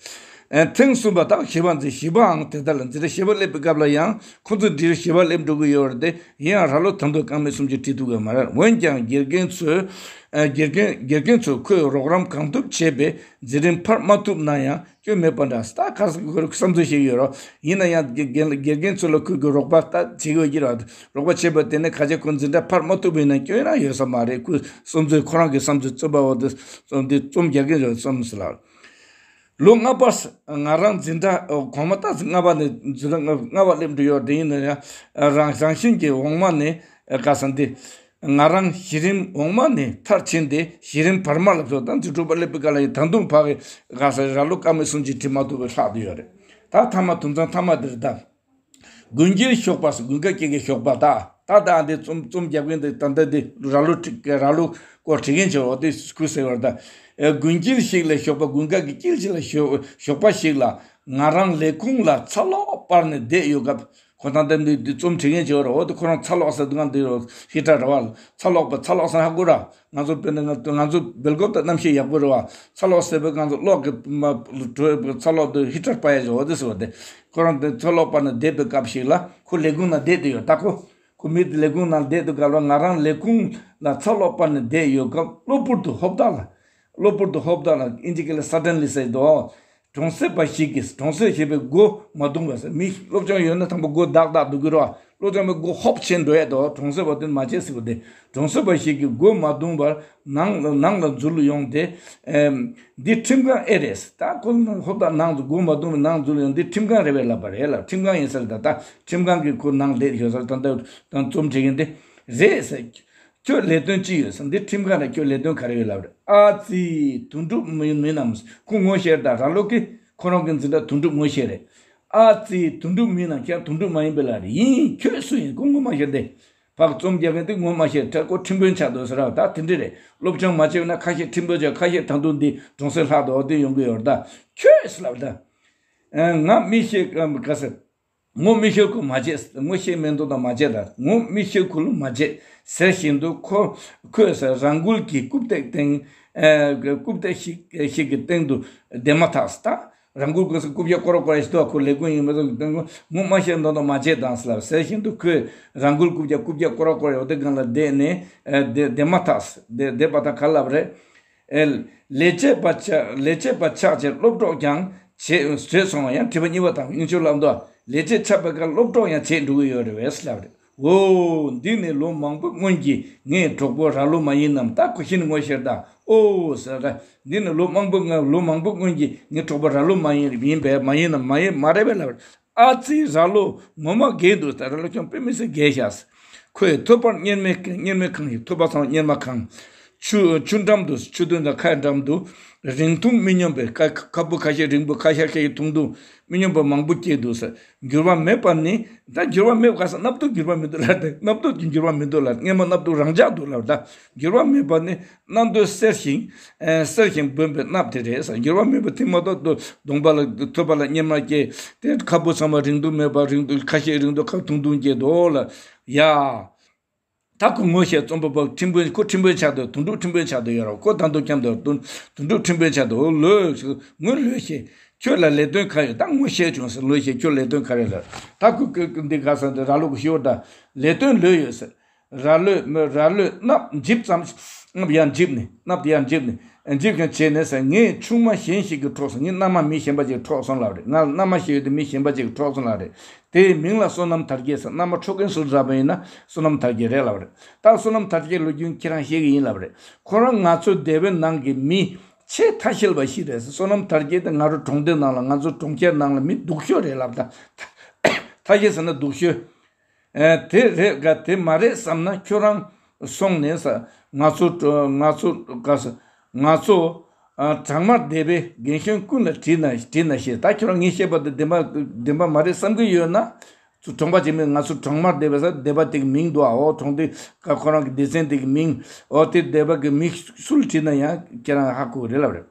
ཨ་ཐེངས་གསུམ་པ་ད་བཞི་པ་འཛིན་བཞི་པའང་དེ་ལྟར་ལ་འཛིན་གྲྭ་བཞི་པ་སླེབས་པའི་སྐབས་ལ་ཡང་ཁོང་ཚོ་འཛིན་གྲྭ་བཞི་པ་སླེབས་འགྲོ་གི་ཡོད་རེད་དེ་ཡིན་ཡང་ར་ལོ་ད་དུང་རྐང་མེད་སུམ་ཅུ་བྲིས་ཐུབ་ཀྱི་མ་རེད། འོན་ཀྱང་དགེ་རྒན་ཚོས། ཨ་དགེ་རྒན་དགེ་རྒན་ཚོས་ཁོས་རོགས་རམ་གང་ཐུབ་བྱས་པས་འཛིན་རིམ་འཕར་མ་ཐུབ་ན་ཡང་སྐྱོན་མེད་པ་འདྲ། ད་ག་ས་ཁོར་བསམ་ཚུལ་ཞིག་ཡོད་རོགས། ཡིན་ན་ཡང་དགེ་རྒན་དགེ་རྒན་ཚོ་ལ་ཁོས་ཀྱི་རོགས་པ་ད་བྱེད་དགོས་ཀྱི་རེད། རོགས་པ་བྱས་པ་དེ་ནས་ག་ཅེ་ཁོ་འཛིན་གྲྭ་འཕར་མ་ཐུབ་པ་ཡིན་ན་སྐྱོན་རང་ཡོད་ས་མ་རེད། ཁོས་བསམ་ཚུལ་ཁོ་རང་གི་བསམ་ཚུལ་རྩོམ་པ་བ་དེ་རྩོམ་འདི་རྩོམ་རྒྱག་གིན་རེད་བསམ་སོང་ལ། ལོ་ལྔ་པ་ང་རང་འཛིན་གྲྭ་གོང་མ་ད་ལྔ་པ་ནས་འཛིན་གྲྭ་ལྔ་པ་སླེབས་འགྲོ་ཡོད་དེ་ཡིན་ན་ཡང་རང་རང་བཞིན་གྱི་འོག་མ་ནས་ག་ས་འདི། ང་རང་གཞི་རིམ་འོག་མ་ནས་མཐར་ཕྱིན་ཏེ་གཞི་རིམ་བར་མ་ལ་སོགས་དང་འཛིན་གྲྭ་དྲུག་པ་སླེབས་པའི་སྐབས་ལ་ཡང་ད་དུང་ཕ་གི་ག་ས་ར་ལོ་རྐང་མེད་སུམ་ཅུ་བྲིས་མ་ཐུབ་པའི་ལྷག་བསྡད་ཡོད་རེད། ད་མཐའ་མ་དུམ་ཚང་མཐའ་མ་འདིར་ད། དགུན་ཁྱིའི་ཞོགས་པ་དགུན་ཁ་སྐྱེ་གི་ཞོགས་པ་ད་ད་ད་འདི་རྩོམ་རྩོམ་རྒྱག་མཁན་འདི་ད་ལྟ་འདི་ར་ལོ་ཁྲིད་ར་ལོ་སྐོར་བྲིས་མཁན་ཆེ་བ་འདི་ཁུ་ཟེར་བར་ད། དགུན་དཀྱིལ་ཞིག་ལ་ཞོགས་པ་དགུན་ཁ་གི་དཀྱིལ་ཞིག་ལ་ཞོགས་ཞོགས་པ་ཞིག་ལ་ང་རང་ལས་ཁུངས་ལ་ཚ་གློག་སྤར་ནས་བསྡད་ཡོད་སྐབས། ཁོ་ད་ལྟ་འདི་འདི་རྩོམ་བྲིས་མཁན་ཅིག་ཡོད་རེད། འོ་དེ་ཁོ་རང་ཚ་གློག་ཟེར་དུས་ང་འདི་ཧི་ཊར་རེད་བ། ཚ་གློག་པ་ཚ་གློག་ཟེར་ཧ་གོ་ར། ང་ཚོ་དཔེར་ན་ང་ང་ཚོ་སྦེལ་ཀོབ་ད་གནམ་གཤིས་ཡག་པོ་རེད་བ། ཚ་གློག་ཟེར་བའི་ང་ཚོ་གློག་གི་མ་འགྲོ་ཚ་གློག་དེ་ཧི་ཊར་སྤར་ཡ་ཅིག་འོ་དེ་ཟེར་བ་དེ། ཁོ་རང་དེ་ཚ་གློག་སྤར་ནས་བསྡད་པའི་སྐབས་ཤིག་ལ་ཁོ་ལས་ཁུངས་ནང་བསྡད་དེ་ཡོད་ད་ཁོ། ཁོ་མི་དེ་ལས་ཁུངས་ནང་བསྡད་དུས་སྐབས་ལ་ང་རང་ལས་ཁུངས་ལ་ཚ་གློག་སྤར་ནས་བསྡད་ཡོད་སྐབས་གློ་བུར་དུ་ཧོབ་ཏེ་ལ། གློ་བུར་དུ་ཧོབ་ཏེ་ལ་ཨིན་ཇི་སྐད་ལ་སཱ་ཌན་ལི་ཟེར་དོ། གྲོང་གསེབ་པ་ཞིག་གིས་གྲོང་གསེབ་ཞེས་པའི་སྒོ་མ་རྡུང་བ་ཟེར། མི་སློབ་སྦྱོང་ཡོད་ན་དང་པོ་སྒོ་བདག་བདག་རྡུང་གི་རོགས། སློབ་སྦྱོང་པའི་སྒོ་ཧོབ་ཕྱེ་འགྲོ་ཡས་དོ། གྲོང་གསེབ་པ་དེ་མ་བྱེད་ཟེར་བ་དེ། གྲོང་གསེབ་པ་ཞིག་གིས་སྒོ་མ་བརྡུངས་པར་ནང་ལ་ནང་ལ་འཛུལ་ཡོང་སྟེ། ཨེམ། འདི་ཁྲིམས་ཁང་ཨེ་རེད། ད་ཁོ་ཧོབ་ད་ནང་དུ་སྒོ་མ་བརྡུངས་པར་ནང་འཛུལ་ཡོང་། འདི་ཁྲིམས་ཁང་རེད་པས་ལབ་པ་རེད་ལ། ཁྲིམས་ཁང་ཡིན་ས་རེད། ད་ད་ཁྲིམས་ཁང་གིས་ཁོ་ནང་བསྡད་ཡོད་ས་རེད། ད་ད་ད་རྩོམ་བྲིས་མཁན་དེ་རེད་ཟེར། ཁྱོད་ལས་དོན་ཅི་ཡོད་ཟེར། འདི་ཁྲིམས་ཁང་ལ་ཁྱོད་ལས་དོན་ག་རེ་ཡོད་ལབ་རེད། ཨ་ཙི། དོན་གྲུབ་མིན་མིན་ནམ། ཁོ་ངོ་ཤེས་ད། ར་ལོ་ཀི་ཁོ་རང་གི་འཛིན་གྲྭ་དོན་གྲུབ་ངོ་ཤེས་རེད། ཨ་ཙི། དོན་གྲུབ་མིན་ནམ། ཁྱེད་དོན་གྲུབ་མ་ཡིན་པས་ལབ་རེད། ཡིན། ཁྱོད་སུ་ཡིན། ཁོ་ངོ་མ་ཤེས་ཏེ། ཕར་རྩོམ་རྒྱག་མཁན་དེ་ངོ་མ་ཤེས། ཁོ་ཁྲིམས་དཔོན་ཆགས་འདུག་ཟེར་ར། ད་དེ་འདྲ་རེད། སློབ་སྦྱོང་མ་བྱས་ན་ཁ་ཤས་ཁྲིམས་དཔོན་ཆགས། ཁ་ཤས་ད་དུང་འདི་གྲོང་གསེབ་ལྷག་ཏུ་འོ་དེ་ཡོང་གི་ཡོད་རེད། ད་ཁྱོད་ལབ་ད། ཨ། ང་མི་ཤེས་ག་ཟེར། ངོ་མི་ཤེས། ཁོ་མ་བྱེད། ངོ་ཤེས་མེད་མདོག་དང་མ་བྱེད་ད། ངོ་མི་ཤེས། ཁོ་ལ་མ་བྱེད་ཟེར་བཞིན་དུ། ཁོ་ཁོས་ར་མགོལ་གྱི་རྐུབ་སྟེགས་སྟེང་། ཨ། རྐུབ་སྟེགས་ཤིག་ཤིག་གི་སྟེང་དུ་བསྡད་མ་ཐག་ད། ར་མགོལ་གྱི་རྐུབ་བཀྱག་སྐོར་སྐོར་ཞིག་འདུག་ཁོ་ལས་ཁུངས་ཡིན་མ་གཏོགས། ངོ་མ་ཤེས་མདོག་དང་མ་བྱེད་དང་ལབ་ཟེར་བཞིན་དུ། ཁོས་ར་མགོལ་རྐུབ་བཀྱག་རྐུབ་བཀྱག་སྐོར་སྐོར་ཡོད་དེ་སྒང་ལ་བསྡད་ནས། ཨ། བསྡད་བསྡད་མ་ཐག་བསྡད་བསྡད་པ་དང་ག་ལབ་རེད། ཨེ། ལས་བྱེད་པ་ཆགས། ལས་བྱེད་པ་ཆགས་བྱས་སློབ་གྲོགས་ཀྱང་བྱེད་བྱེད་སོང་བ། ཡང་དྲི་བ་གཉིས་པ་དང་། དབྱིན་ཇིར་ལབ་འདུག་ལས་བྱེད་ཆགས་པའི་སྐབས་སློབ་གྲོགས་ཡང་བྱེད་འགྲོ་གི་ཡོད་རེད་པས་ལབ་རེད། འོ། འདི་ནི་ལོ་མང་པོའི་སྔོན་གྱི་ངའི་གྲོགས་པོ་ར་ལོ་མ་ཡིན་ནམ། ད་ཁོ་ཤིན་ངོ་ཤེས་ད། འོ་ཟེར་ར། འདི་ནི་ལོ་མང་པོ་ང་ལོ་མང་པོའི་སྔོན་གྱི་ངའི་གྲོགས་པོ་ར་ལོ་མ་ཡིན་ཡིན་པས། མ་ཡིན་ནམ། མ་ཡིན། མ་རེད་པས་ལབ་རེད། ཨ་ཙི། ར་ལོ་ངོ་མ་རྒས་འདུག་ད་ར་ལོ་ཁྱོད་དཔེ་མི་སྲིད་རྒས་ཤག་ཁོས་ཐོད་པར་གཉེར་མའི་གཉེར་མའི་ཁང་ཡིན། ཐོད་པ་ཚང་མ་གཉེར་མ་ཁང་། ཆུ་ཆུ་འགྲམ་དུ། ཆུ་དོན་དང་ཁའི་འགྲམ་དུ། རིང་ཐུང་མི་སྙོམས་པའི། ཁ་ཁ་སྤུ་ཁ་ཤས་རིང་པོ། ཁ་ཤས་ཁ་ཤས་ཐུང་ཐུང་། མི་སྙོམས་པ་མང་པོ་སྐྱེས་འདུག་ཟེར། འགྱུར་བ་མེད་པ་ནི། ད་འགྱུར་བ་མེད་པ་ག་ཟེར། སྣབས་ཐུག་འགྱུར་བ་མི་འདུག་ལབ་སྟེ། སྣབས་ཐུག་གི་འགྱུར་བ་མི་འདུག་ལབ། སྔོན་མ་སྣབས་ཐུག་རང་འཇགས་འདུག་ལབ། ད་འགྱུར་བ་མེད་པ་ནི། སྣ་འདོད་གསེར་ཞིང་། ཨེ། གསེར་ཞིང་སྦོམ་པའི་སྣབས་དེ་རེད་ཟེར། འགྱུར་བ་མེད་པ་དེ་མ་གཏོགས་གདོང་པ་ལ་ཐོད་པ་ལ་གཉེར་མ་སྐྱེས་ཏེ། ཁ་སྤུ་ཚང་མ་རིང་ཐུང་མེད་པ། རིང་ཐུང་ཁ་ཤས་རིང་ཐུང་། ཁ་ཐུང་ཐུང་སྐྱེས་འདུག་ལབ། ཡ། ད་ཁོ་ངོ་ཤེས། རྩོམ་པ་པོ་ཁྲིམས་དཔོན། ཁོ་ཁྲིམས་དཔོན་ཆགས་འདུག་དོན་གྲུབ་ཁྲིམས་དཔོན་ཆགས་འདུག་ཡོད་རེད། ཁོ་ད་དུང་འཁྱམས་འདུག་དོན་དོན་གྲུབ་ཁྲིམས་དཔོན་ཆགས་འདུག་འོ་ལོས། ངོ་ལོས་ཤེས། ཁྱོད་ལ་ལས་དོན་ག་ཡོད། ད་ངོ་ཤེས་བྱུང་ཟེར། ལོས་ཤེས། ཁྱོད་ལས་དོན་ག་རེ་ལབ། ད་ཁོ་ཁོ་ཁོ་འདི་ག་ཟེར། འདི་ར་ལོ་གི་ཤོར་ད། ལས་དོན་ལོས་ཡོད་ཟེར། ར་ལོས་མི་ར་ལོས་སྣབས་འཇིབ་ཙམ། སྣབས་ཡར་འཇིབ་ནས། སྣབས་དེ་ཡར་འཇིབ་ནས། འཇིབ་མཁན་བྱས་ནས་ཟེར། ངའི་ཆུང་མ་གཞན་ཞིག་གིས་འཕྲོག་སོང་། ངའི་མནའ་མ་མི་གཞན་པ་ཅིག་གིས་འཕྲོག་སོང་ལབ་རེད། ང་ལ་མནའ་མ་ཞིག་ཡོད་དེ་མི་གཞན་པ་ཅིག་གིས་འཕྲོག་སོང་ལབ་རེད། དེའི་མིང་ལ་བསོད་ནམས་དར་རྒྱས་ཟེར། མནའ་མ་འཕྲོག་མཁན་སུ་རེད་ལབ་པ་ཡིན་ན་བསོད་ནམས་དར་རྒྱས་རེད་ལབ་རེད། ད་བསོད་ནམས་དར་རྒྱས་ལོ་རྒྱུས་ཁྱེད་རང་ཤེས་ཀྱི་ཡིན་ལབ་རེད། ཁོ་རང་ང་ཚོའི་སྡེ་བའི་ནང་གི་མི་ཆེས་ཐ་ཤལ་བ་ཞིག་རེད་ཟེར། བསོད་ནམས་དར་རྒྱས་དེ་ང་རང་གྲོང་སྡེ་ནང་ལ། ང་ཚོ་གྲོང་ཁྱེར་ནང་ལ་མི་སྡུག་ཤོས་རེད་ལབ། ད་ཐ་ཤལ་ཟེར་ན་སྡུག་ཤོས། ཨེ། དེ་རེད་ག་དེ་མ་རེད་བསམ་ན་ཁྱོད་རང་སོང་ནས་ཟེར། ང་ཚོ་ང་ཚོ་ག་ཟེར། ང་ཚོ་ཨ་བྲག་དམར་སྡེ་པའི་རྒན་གཞོན་ཀུན་ལ་དྲིས་ན་དྲིས་ན་ཤེས། ད་ཁྱོད་རང་ངས་བཤད་པ་དེ་བདེན་པ་བདེན་པ་མ་རེད་བསམ་གྱི་ཡོད་ན། ཚོ་གྲོང་པ་ཅིག་མིན། ང་ཚོ་བྲག་དམར་སྡེ་པ་ཟེར་སྡེ་པ་དེ་གི་མིང་འདུག་ཨ། འོ་གྲོང་སྡེ་ག་ཁོ་རང་གི་སྡེ་ཚན་དེ་གི་མིང་། འོ་དེ་སྡེ་པ་གི་མི་སུ་ལ་དྲིས་ན་ཡང་ཁྱེད་རང་ཧ་གོ་རེད་ལབ་རེད།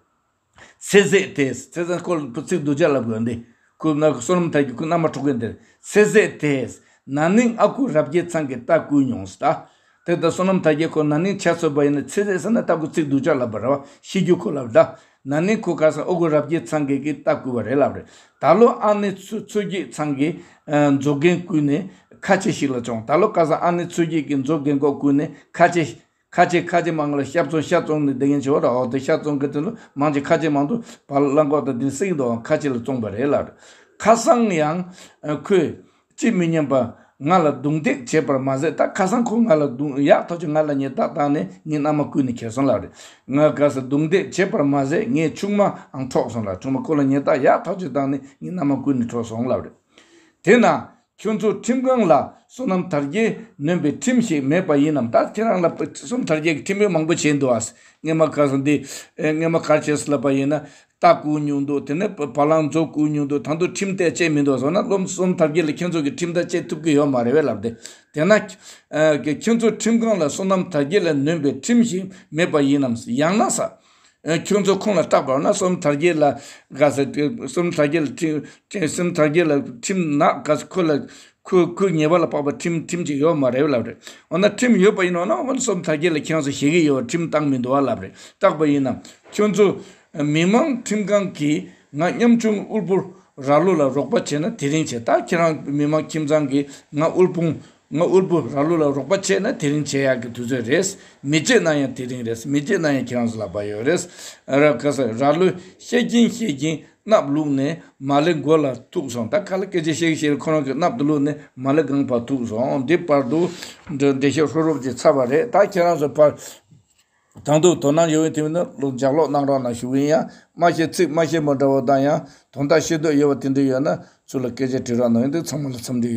ཚེ་ཟད་དེ། ཚེ་ཟད་ཁོ་ལ་ཚིག་སྡུག་ཅག་ལབ་དགོས་འདི། ཁོ་ན་བསོད་ནམས་དར་རྒྱས་ཁོ་མནའ་མ་འཕྲོག་མཁན་དེ་རེད། ཚེ་ཟད་དེ། ན་ནིང་ཨ་ཁུ་རབ་རྒྱས་ཚང་གིས་རྟ་བརྐུས་མྱོང་ཟེར། ད་དེ་ད་བསོད་ནམས་དར་རྒྱས་ཁོ་ན་ནིང་ཆ་མཚོན་པ་ཡིན་ན། ཚེ་ཟད་ཟེར་ན་ད་ཁོ་ཚིག་སྡུག་ཅག་ལབ་པ་རེད་བ། ཤི་རྒྱུ་ཁོ་ལབ་ད། ན་ནིང་ཁོ་ག་ཟེར། ཨ་ཁུ་རབ་རྒྱས་ཚང་གིས་གིས་རྟ་བརྐུས་པ་རེད་ལབ་རེད། ད་ལོ་ཨ་ནེ་མཚོ་མཚོ་རྒྱལ་ཚང་གིས་ཨ་མཛོ་རྒན་བརྐུས་ནས་ཁ་ཆེ་ཞིག་ལ་བཙོངས། ད་ལོ་ག་ཟེར། ཨ་ནེ་མཚོ་རྒྱལ་གྱིས་མཛོ་རྒན་གོག་བརྐུས་ནས་ཁ་ཆེ། ཁ་ཆེ་ཁ་ཆེ་མང་ལ་ཤ་བཙོང་ཤ་བཙོང་ནས་བསྡད་མཁན་ཆེ་བ་ར། འོ་དེ་ཤ་བཙོང་གི་དེ་ལོ་མང་ཆེ་ཁ་ཆེ་མང་དུ་བ་ལ་ལང་གོག་དང་དེ་སྲིད་ཀྱི་འདུག་ཁ་ཆེ་ལ་བཙོངས་པ་རེད་ལབ་རེད། ཁ་སང་ཡང་ཨ་ཁོས་ཅི་མི་སྙམ་པ་ང་ལ་རྡུང་རྡེག་བྱས་པར་མ་ཟད། ད་ཁ་སང་ཁོ་ང་ལ་རྡུང་ཡག་ཐག་ཆོད་ང་ལ་ཉེས་རྡུང་བཏང་ནས་ངའི་མནའ་མ་བརྐུས་ནས་ཁྱེར་སོང་ལབ་རེད། ང་ག་ཟེར། རྡུང་རྡེག་བྱས་པར་མ་ཟད་ངའི་ཆུང་མའང་འཕྲོག་སོང་ལ། ཆུང་མ་ཁོ་ལ་ཉེས་རྡུང་ཡག་ཐག་ཆོད་བཏང་ནས་ངའི་མནའ་མ་བརྐུས་ནས་འཕྲོག་སོང་ལབ་རེད། དེས་ན། ཁྱོད་ཚོ་ཁྲིམས་ཁང་ལ་བསོད་ནམས་དར་རྒྱས་ནོན་པའི་ཁྲིམས་ཤིག་མེད་པ་ཡིན་ནམ། ད་ཁྱེད་རང་ལ་བསོད་ནམས་དར་རྒྱས་ཀྱི་ཁྲིམས་དཔོན་མང་པོ་བྱས་འདུག་ཨ། སྔས་མ་ག་ཟེར་འདི། སྔས་མ་ག་རེ་བྱས་སོང་ལབ་པ་ཡིན་ན། རྟ་རྐུ་མྱོང་འདུག་དེ་ནས་བ་ལང་མཛོ་རྐུ་མྱོང་འདུག་ད་དུང་ཁྲིམས་ཐག་བཅད་མི་འདུག་ཟེར་ན། བསོད་ནམས་དར་རྒྱས་ལ་ཁྱེད་ཚོ་གི་ཁྲིམས་ཐག་བཅད་ཐུབ་ཀྱི་ཡོད་མ་རེད་པས་ལབ་སྟེ། དེས་ན། ཁྱེད་ཚོ་ཁྲིམས་ཁང་ལ་བསོད་ནམས་དར་རྒྱས་ལ་ནོན་པའི་ཁྲིམས་ཤིག་མེད་པ་ཡིན་ནམ། ཡང་ན་ཟེར། ཁྱོད་ཚོ་ཁོང་ལ་སྐྲག་པ་ན། བསོད་ནམས་དར་རྒྱས་ལ་ག་ཟེར། བསོད་ནམས་དར་རྒྱས་ལ་ཁྲིམས། བསོད་ནམས་དར་རྒྱས་ལ་ཁྲིམས་ནག་ག་ཟེར། ཁོ་ལ་ཁོ་ཁོའི་ཉེས་པ་ལ་དཔག་པའི་ཁྲིམས་ཁྲིམས་ཅིག་ཡོད་མ་རེད་ལབ་རེད། འོ་ན་ཁྲིམས་ཡོད་པ་ཡིན་ནོ་ན། འོ་ན་བསོད་ནམས་དར་རྒྱས་ལ་ཁྱེད་རང་ཚོ་ཞེད་ཀྱི་ཡོད་པ། ཁྲིམས་བཏང་མི་འདུག་བ་ལབ་རེད། སྐྲག་པ་ཡིན་ན་ཁྱོད་ཚོ་མི་མང་ཁྲིམས་ཁང་གིས་ང་ཉམ་ཆུང་དབུལ་པོ་ར་ལོ་ལ་རོགས་པ་བྱས་ན་དེ་རིང་བྱས། ད་ཁྱེད་རང་མི་མང་ཁྱིམ་ཚང་གིས་ང་དབུལ་ཕོངས། ང་དབུལ་པོ་ར་ལོ་ལ་རོགས་པ་བྱས་ན་དེ་རིང་བྱེད་ཡག་གི་དུས་ཚོད་རེད། མི་བྱེད་ན་ཡང་དེ་རིང་རེད། མི་བྱེད་ན་ཡང་ཁྱེད་རང་ཚོ་ལག་པ་ཡོད་རེད། ར་ག་ས་ར་ལོས་བཤད་ཀྱིན་བཤད་ཀྱིན་ སྣབས་བླུགས་ནས་མ་ལེ་མགོ་ལ་ཐུག་སོང་། ད་ག་ལ་སྐད་ཆ་བཤད་ཀྱི་བཤད་ཁོ་རང་གི་སྣབས་དེ་བླུགས་ནས་མ་ལེ་སྒང་བར་ཐུག་སོང་། འདི་བར་དུ་འདི་འགྲེལ་བཤད་ཧྲོ་རོབ་ཅིག་ཚར་བ་རེད། ད་ཁྱེད་རང་ཚོ་ཕར་དང་དུ་དོ་སྣང་ཡོད་པའི་དེ་ནི་ལོ་ལྗགས་ཀློག་གནང་རོགས་གནང་ཞུ་གི་ཡིན། ཡང་མ་ཤེས་ཚིག་མ་ཤེས་པ་འདྲ་བོ་དང་ཡང་དོན་དག་ཤེས་འདོད་ཡོད་པ་དེ་འདྲ་ཡོད་ན་ཚུར་ལ་སྐད་ཆ་དྲི་རོགས་གནང་། ཡིན་དུས་ཚང་མ་ལ་འཚམས་འདྲི་ཡོད།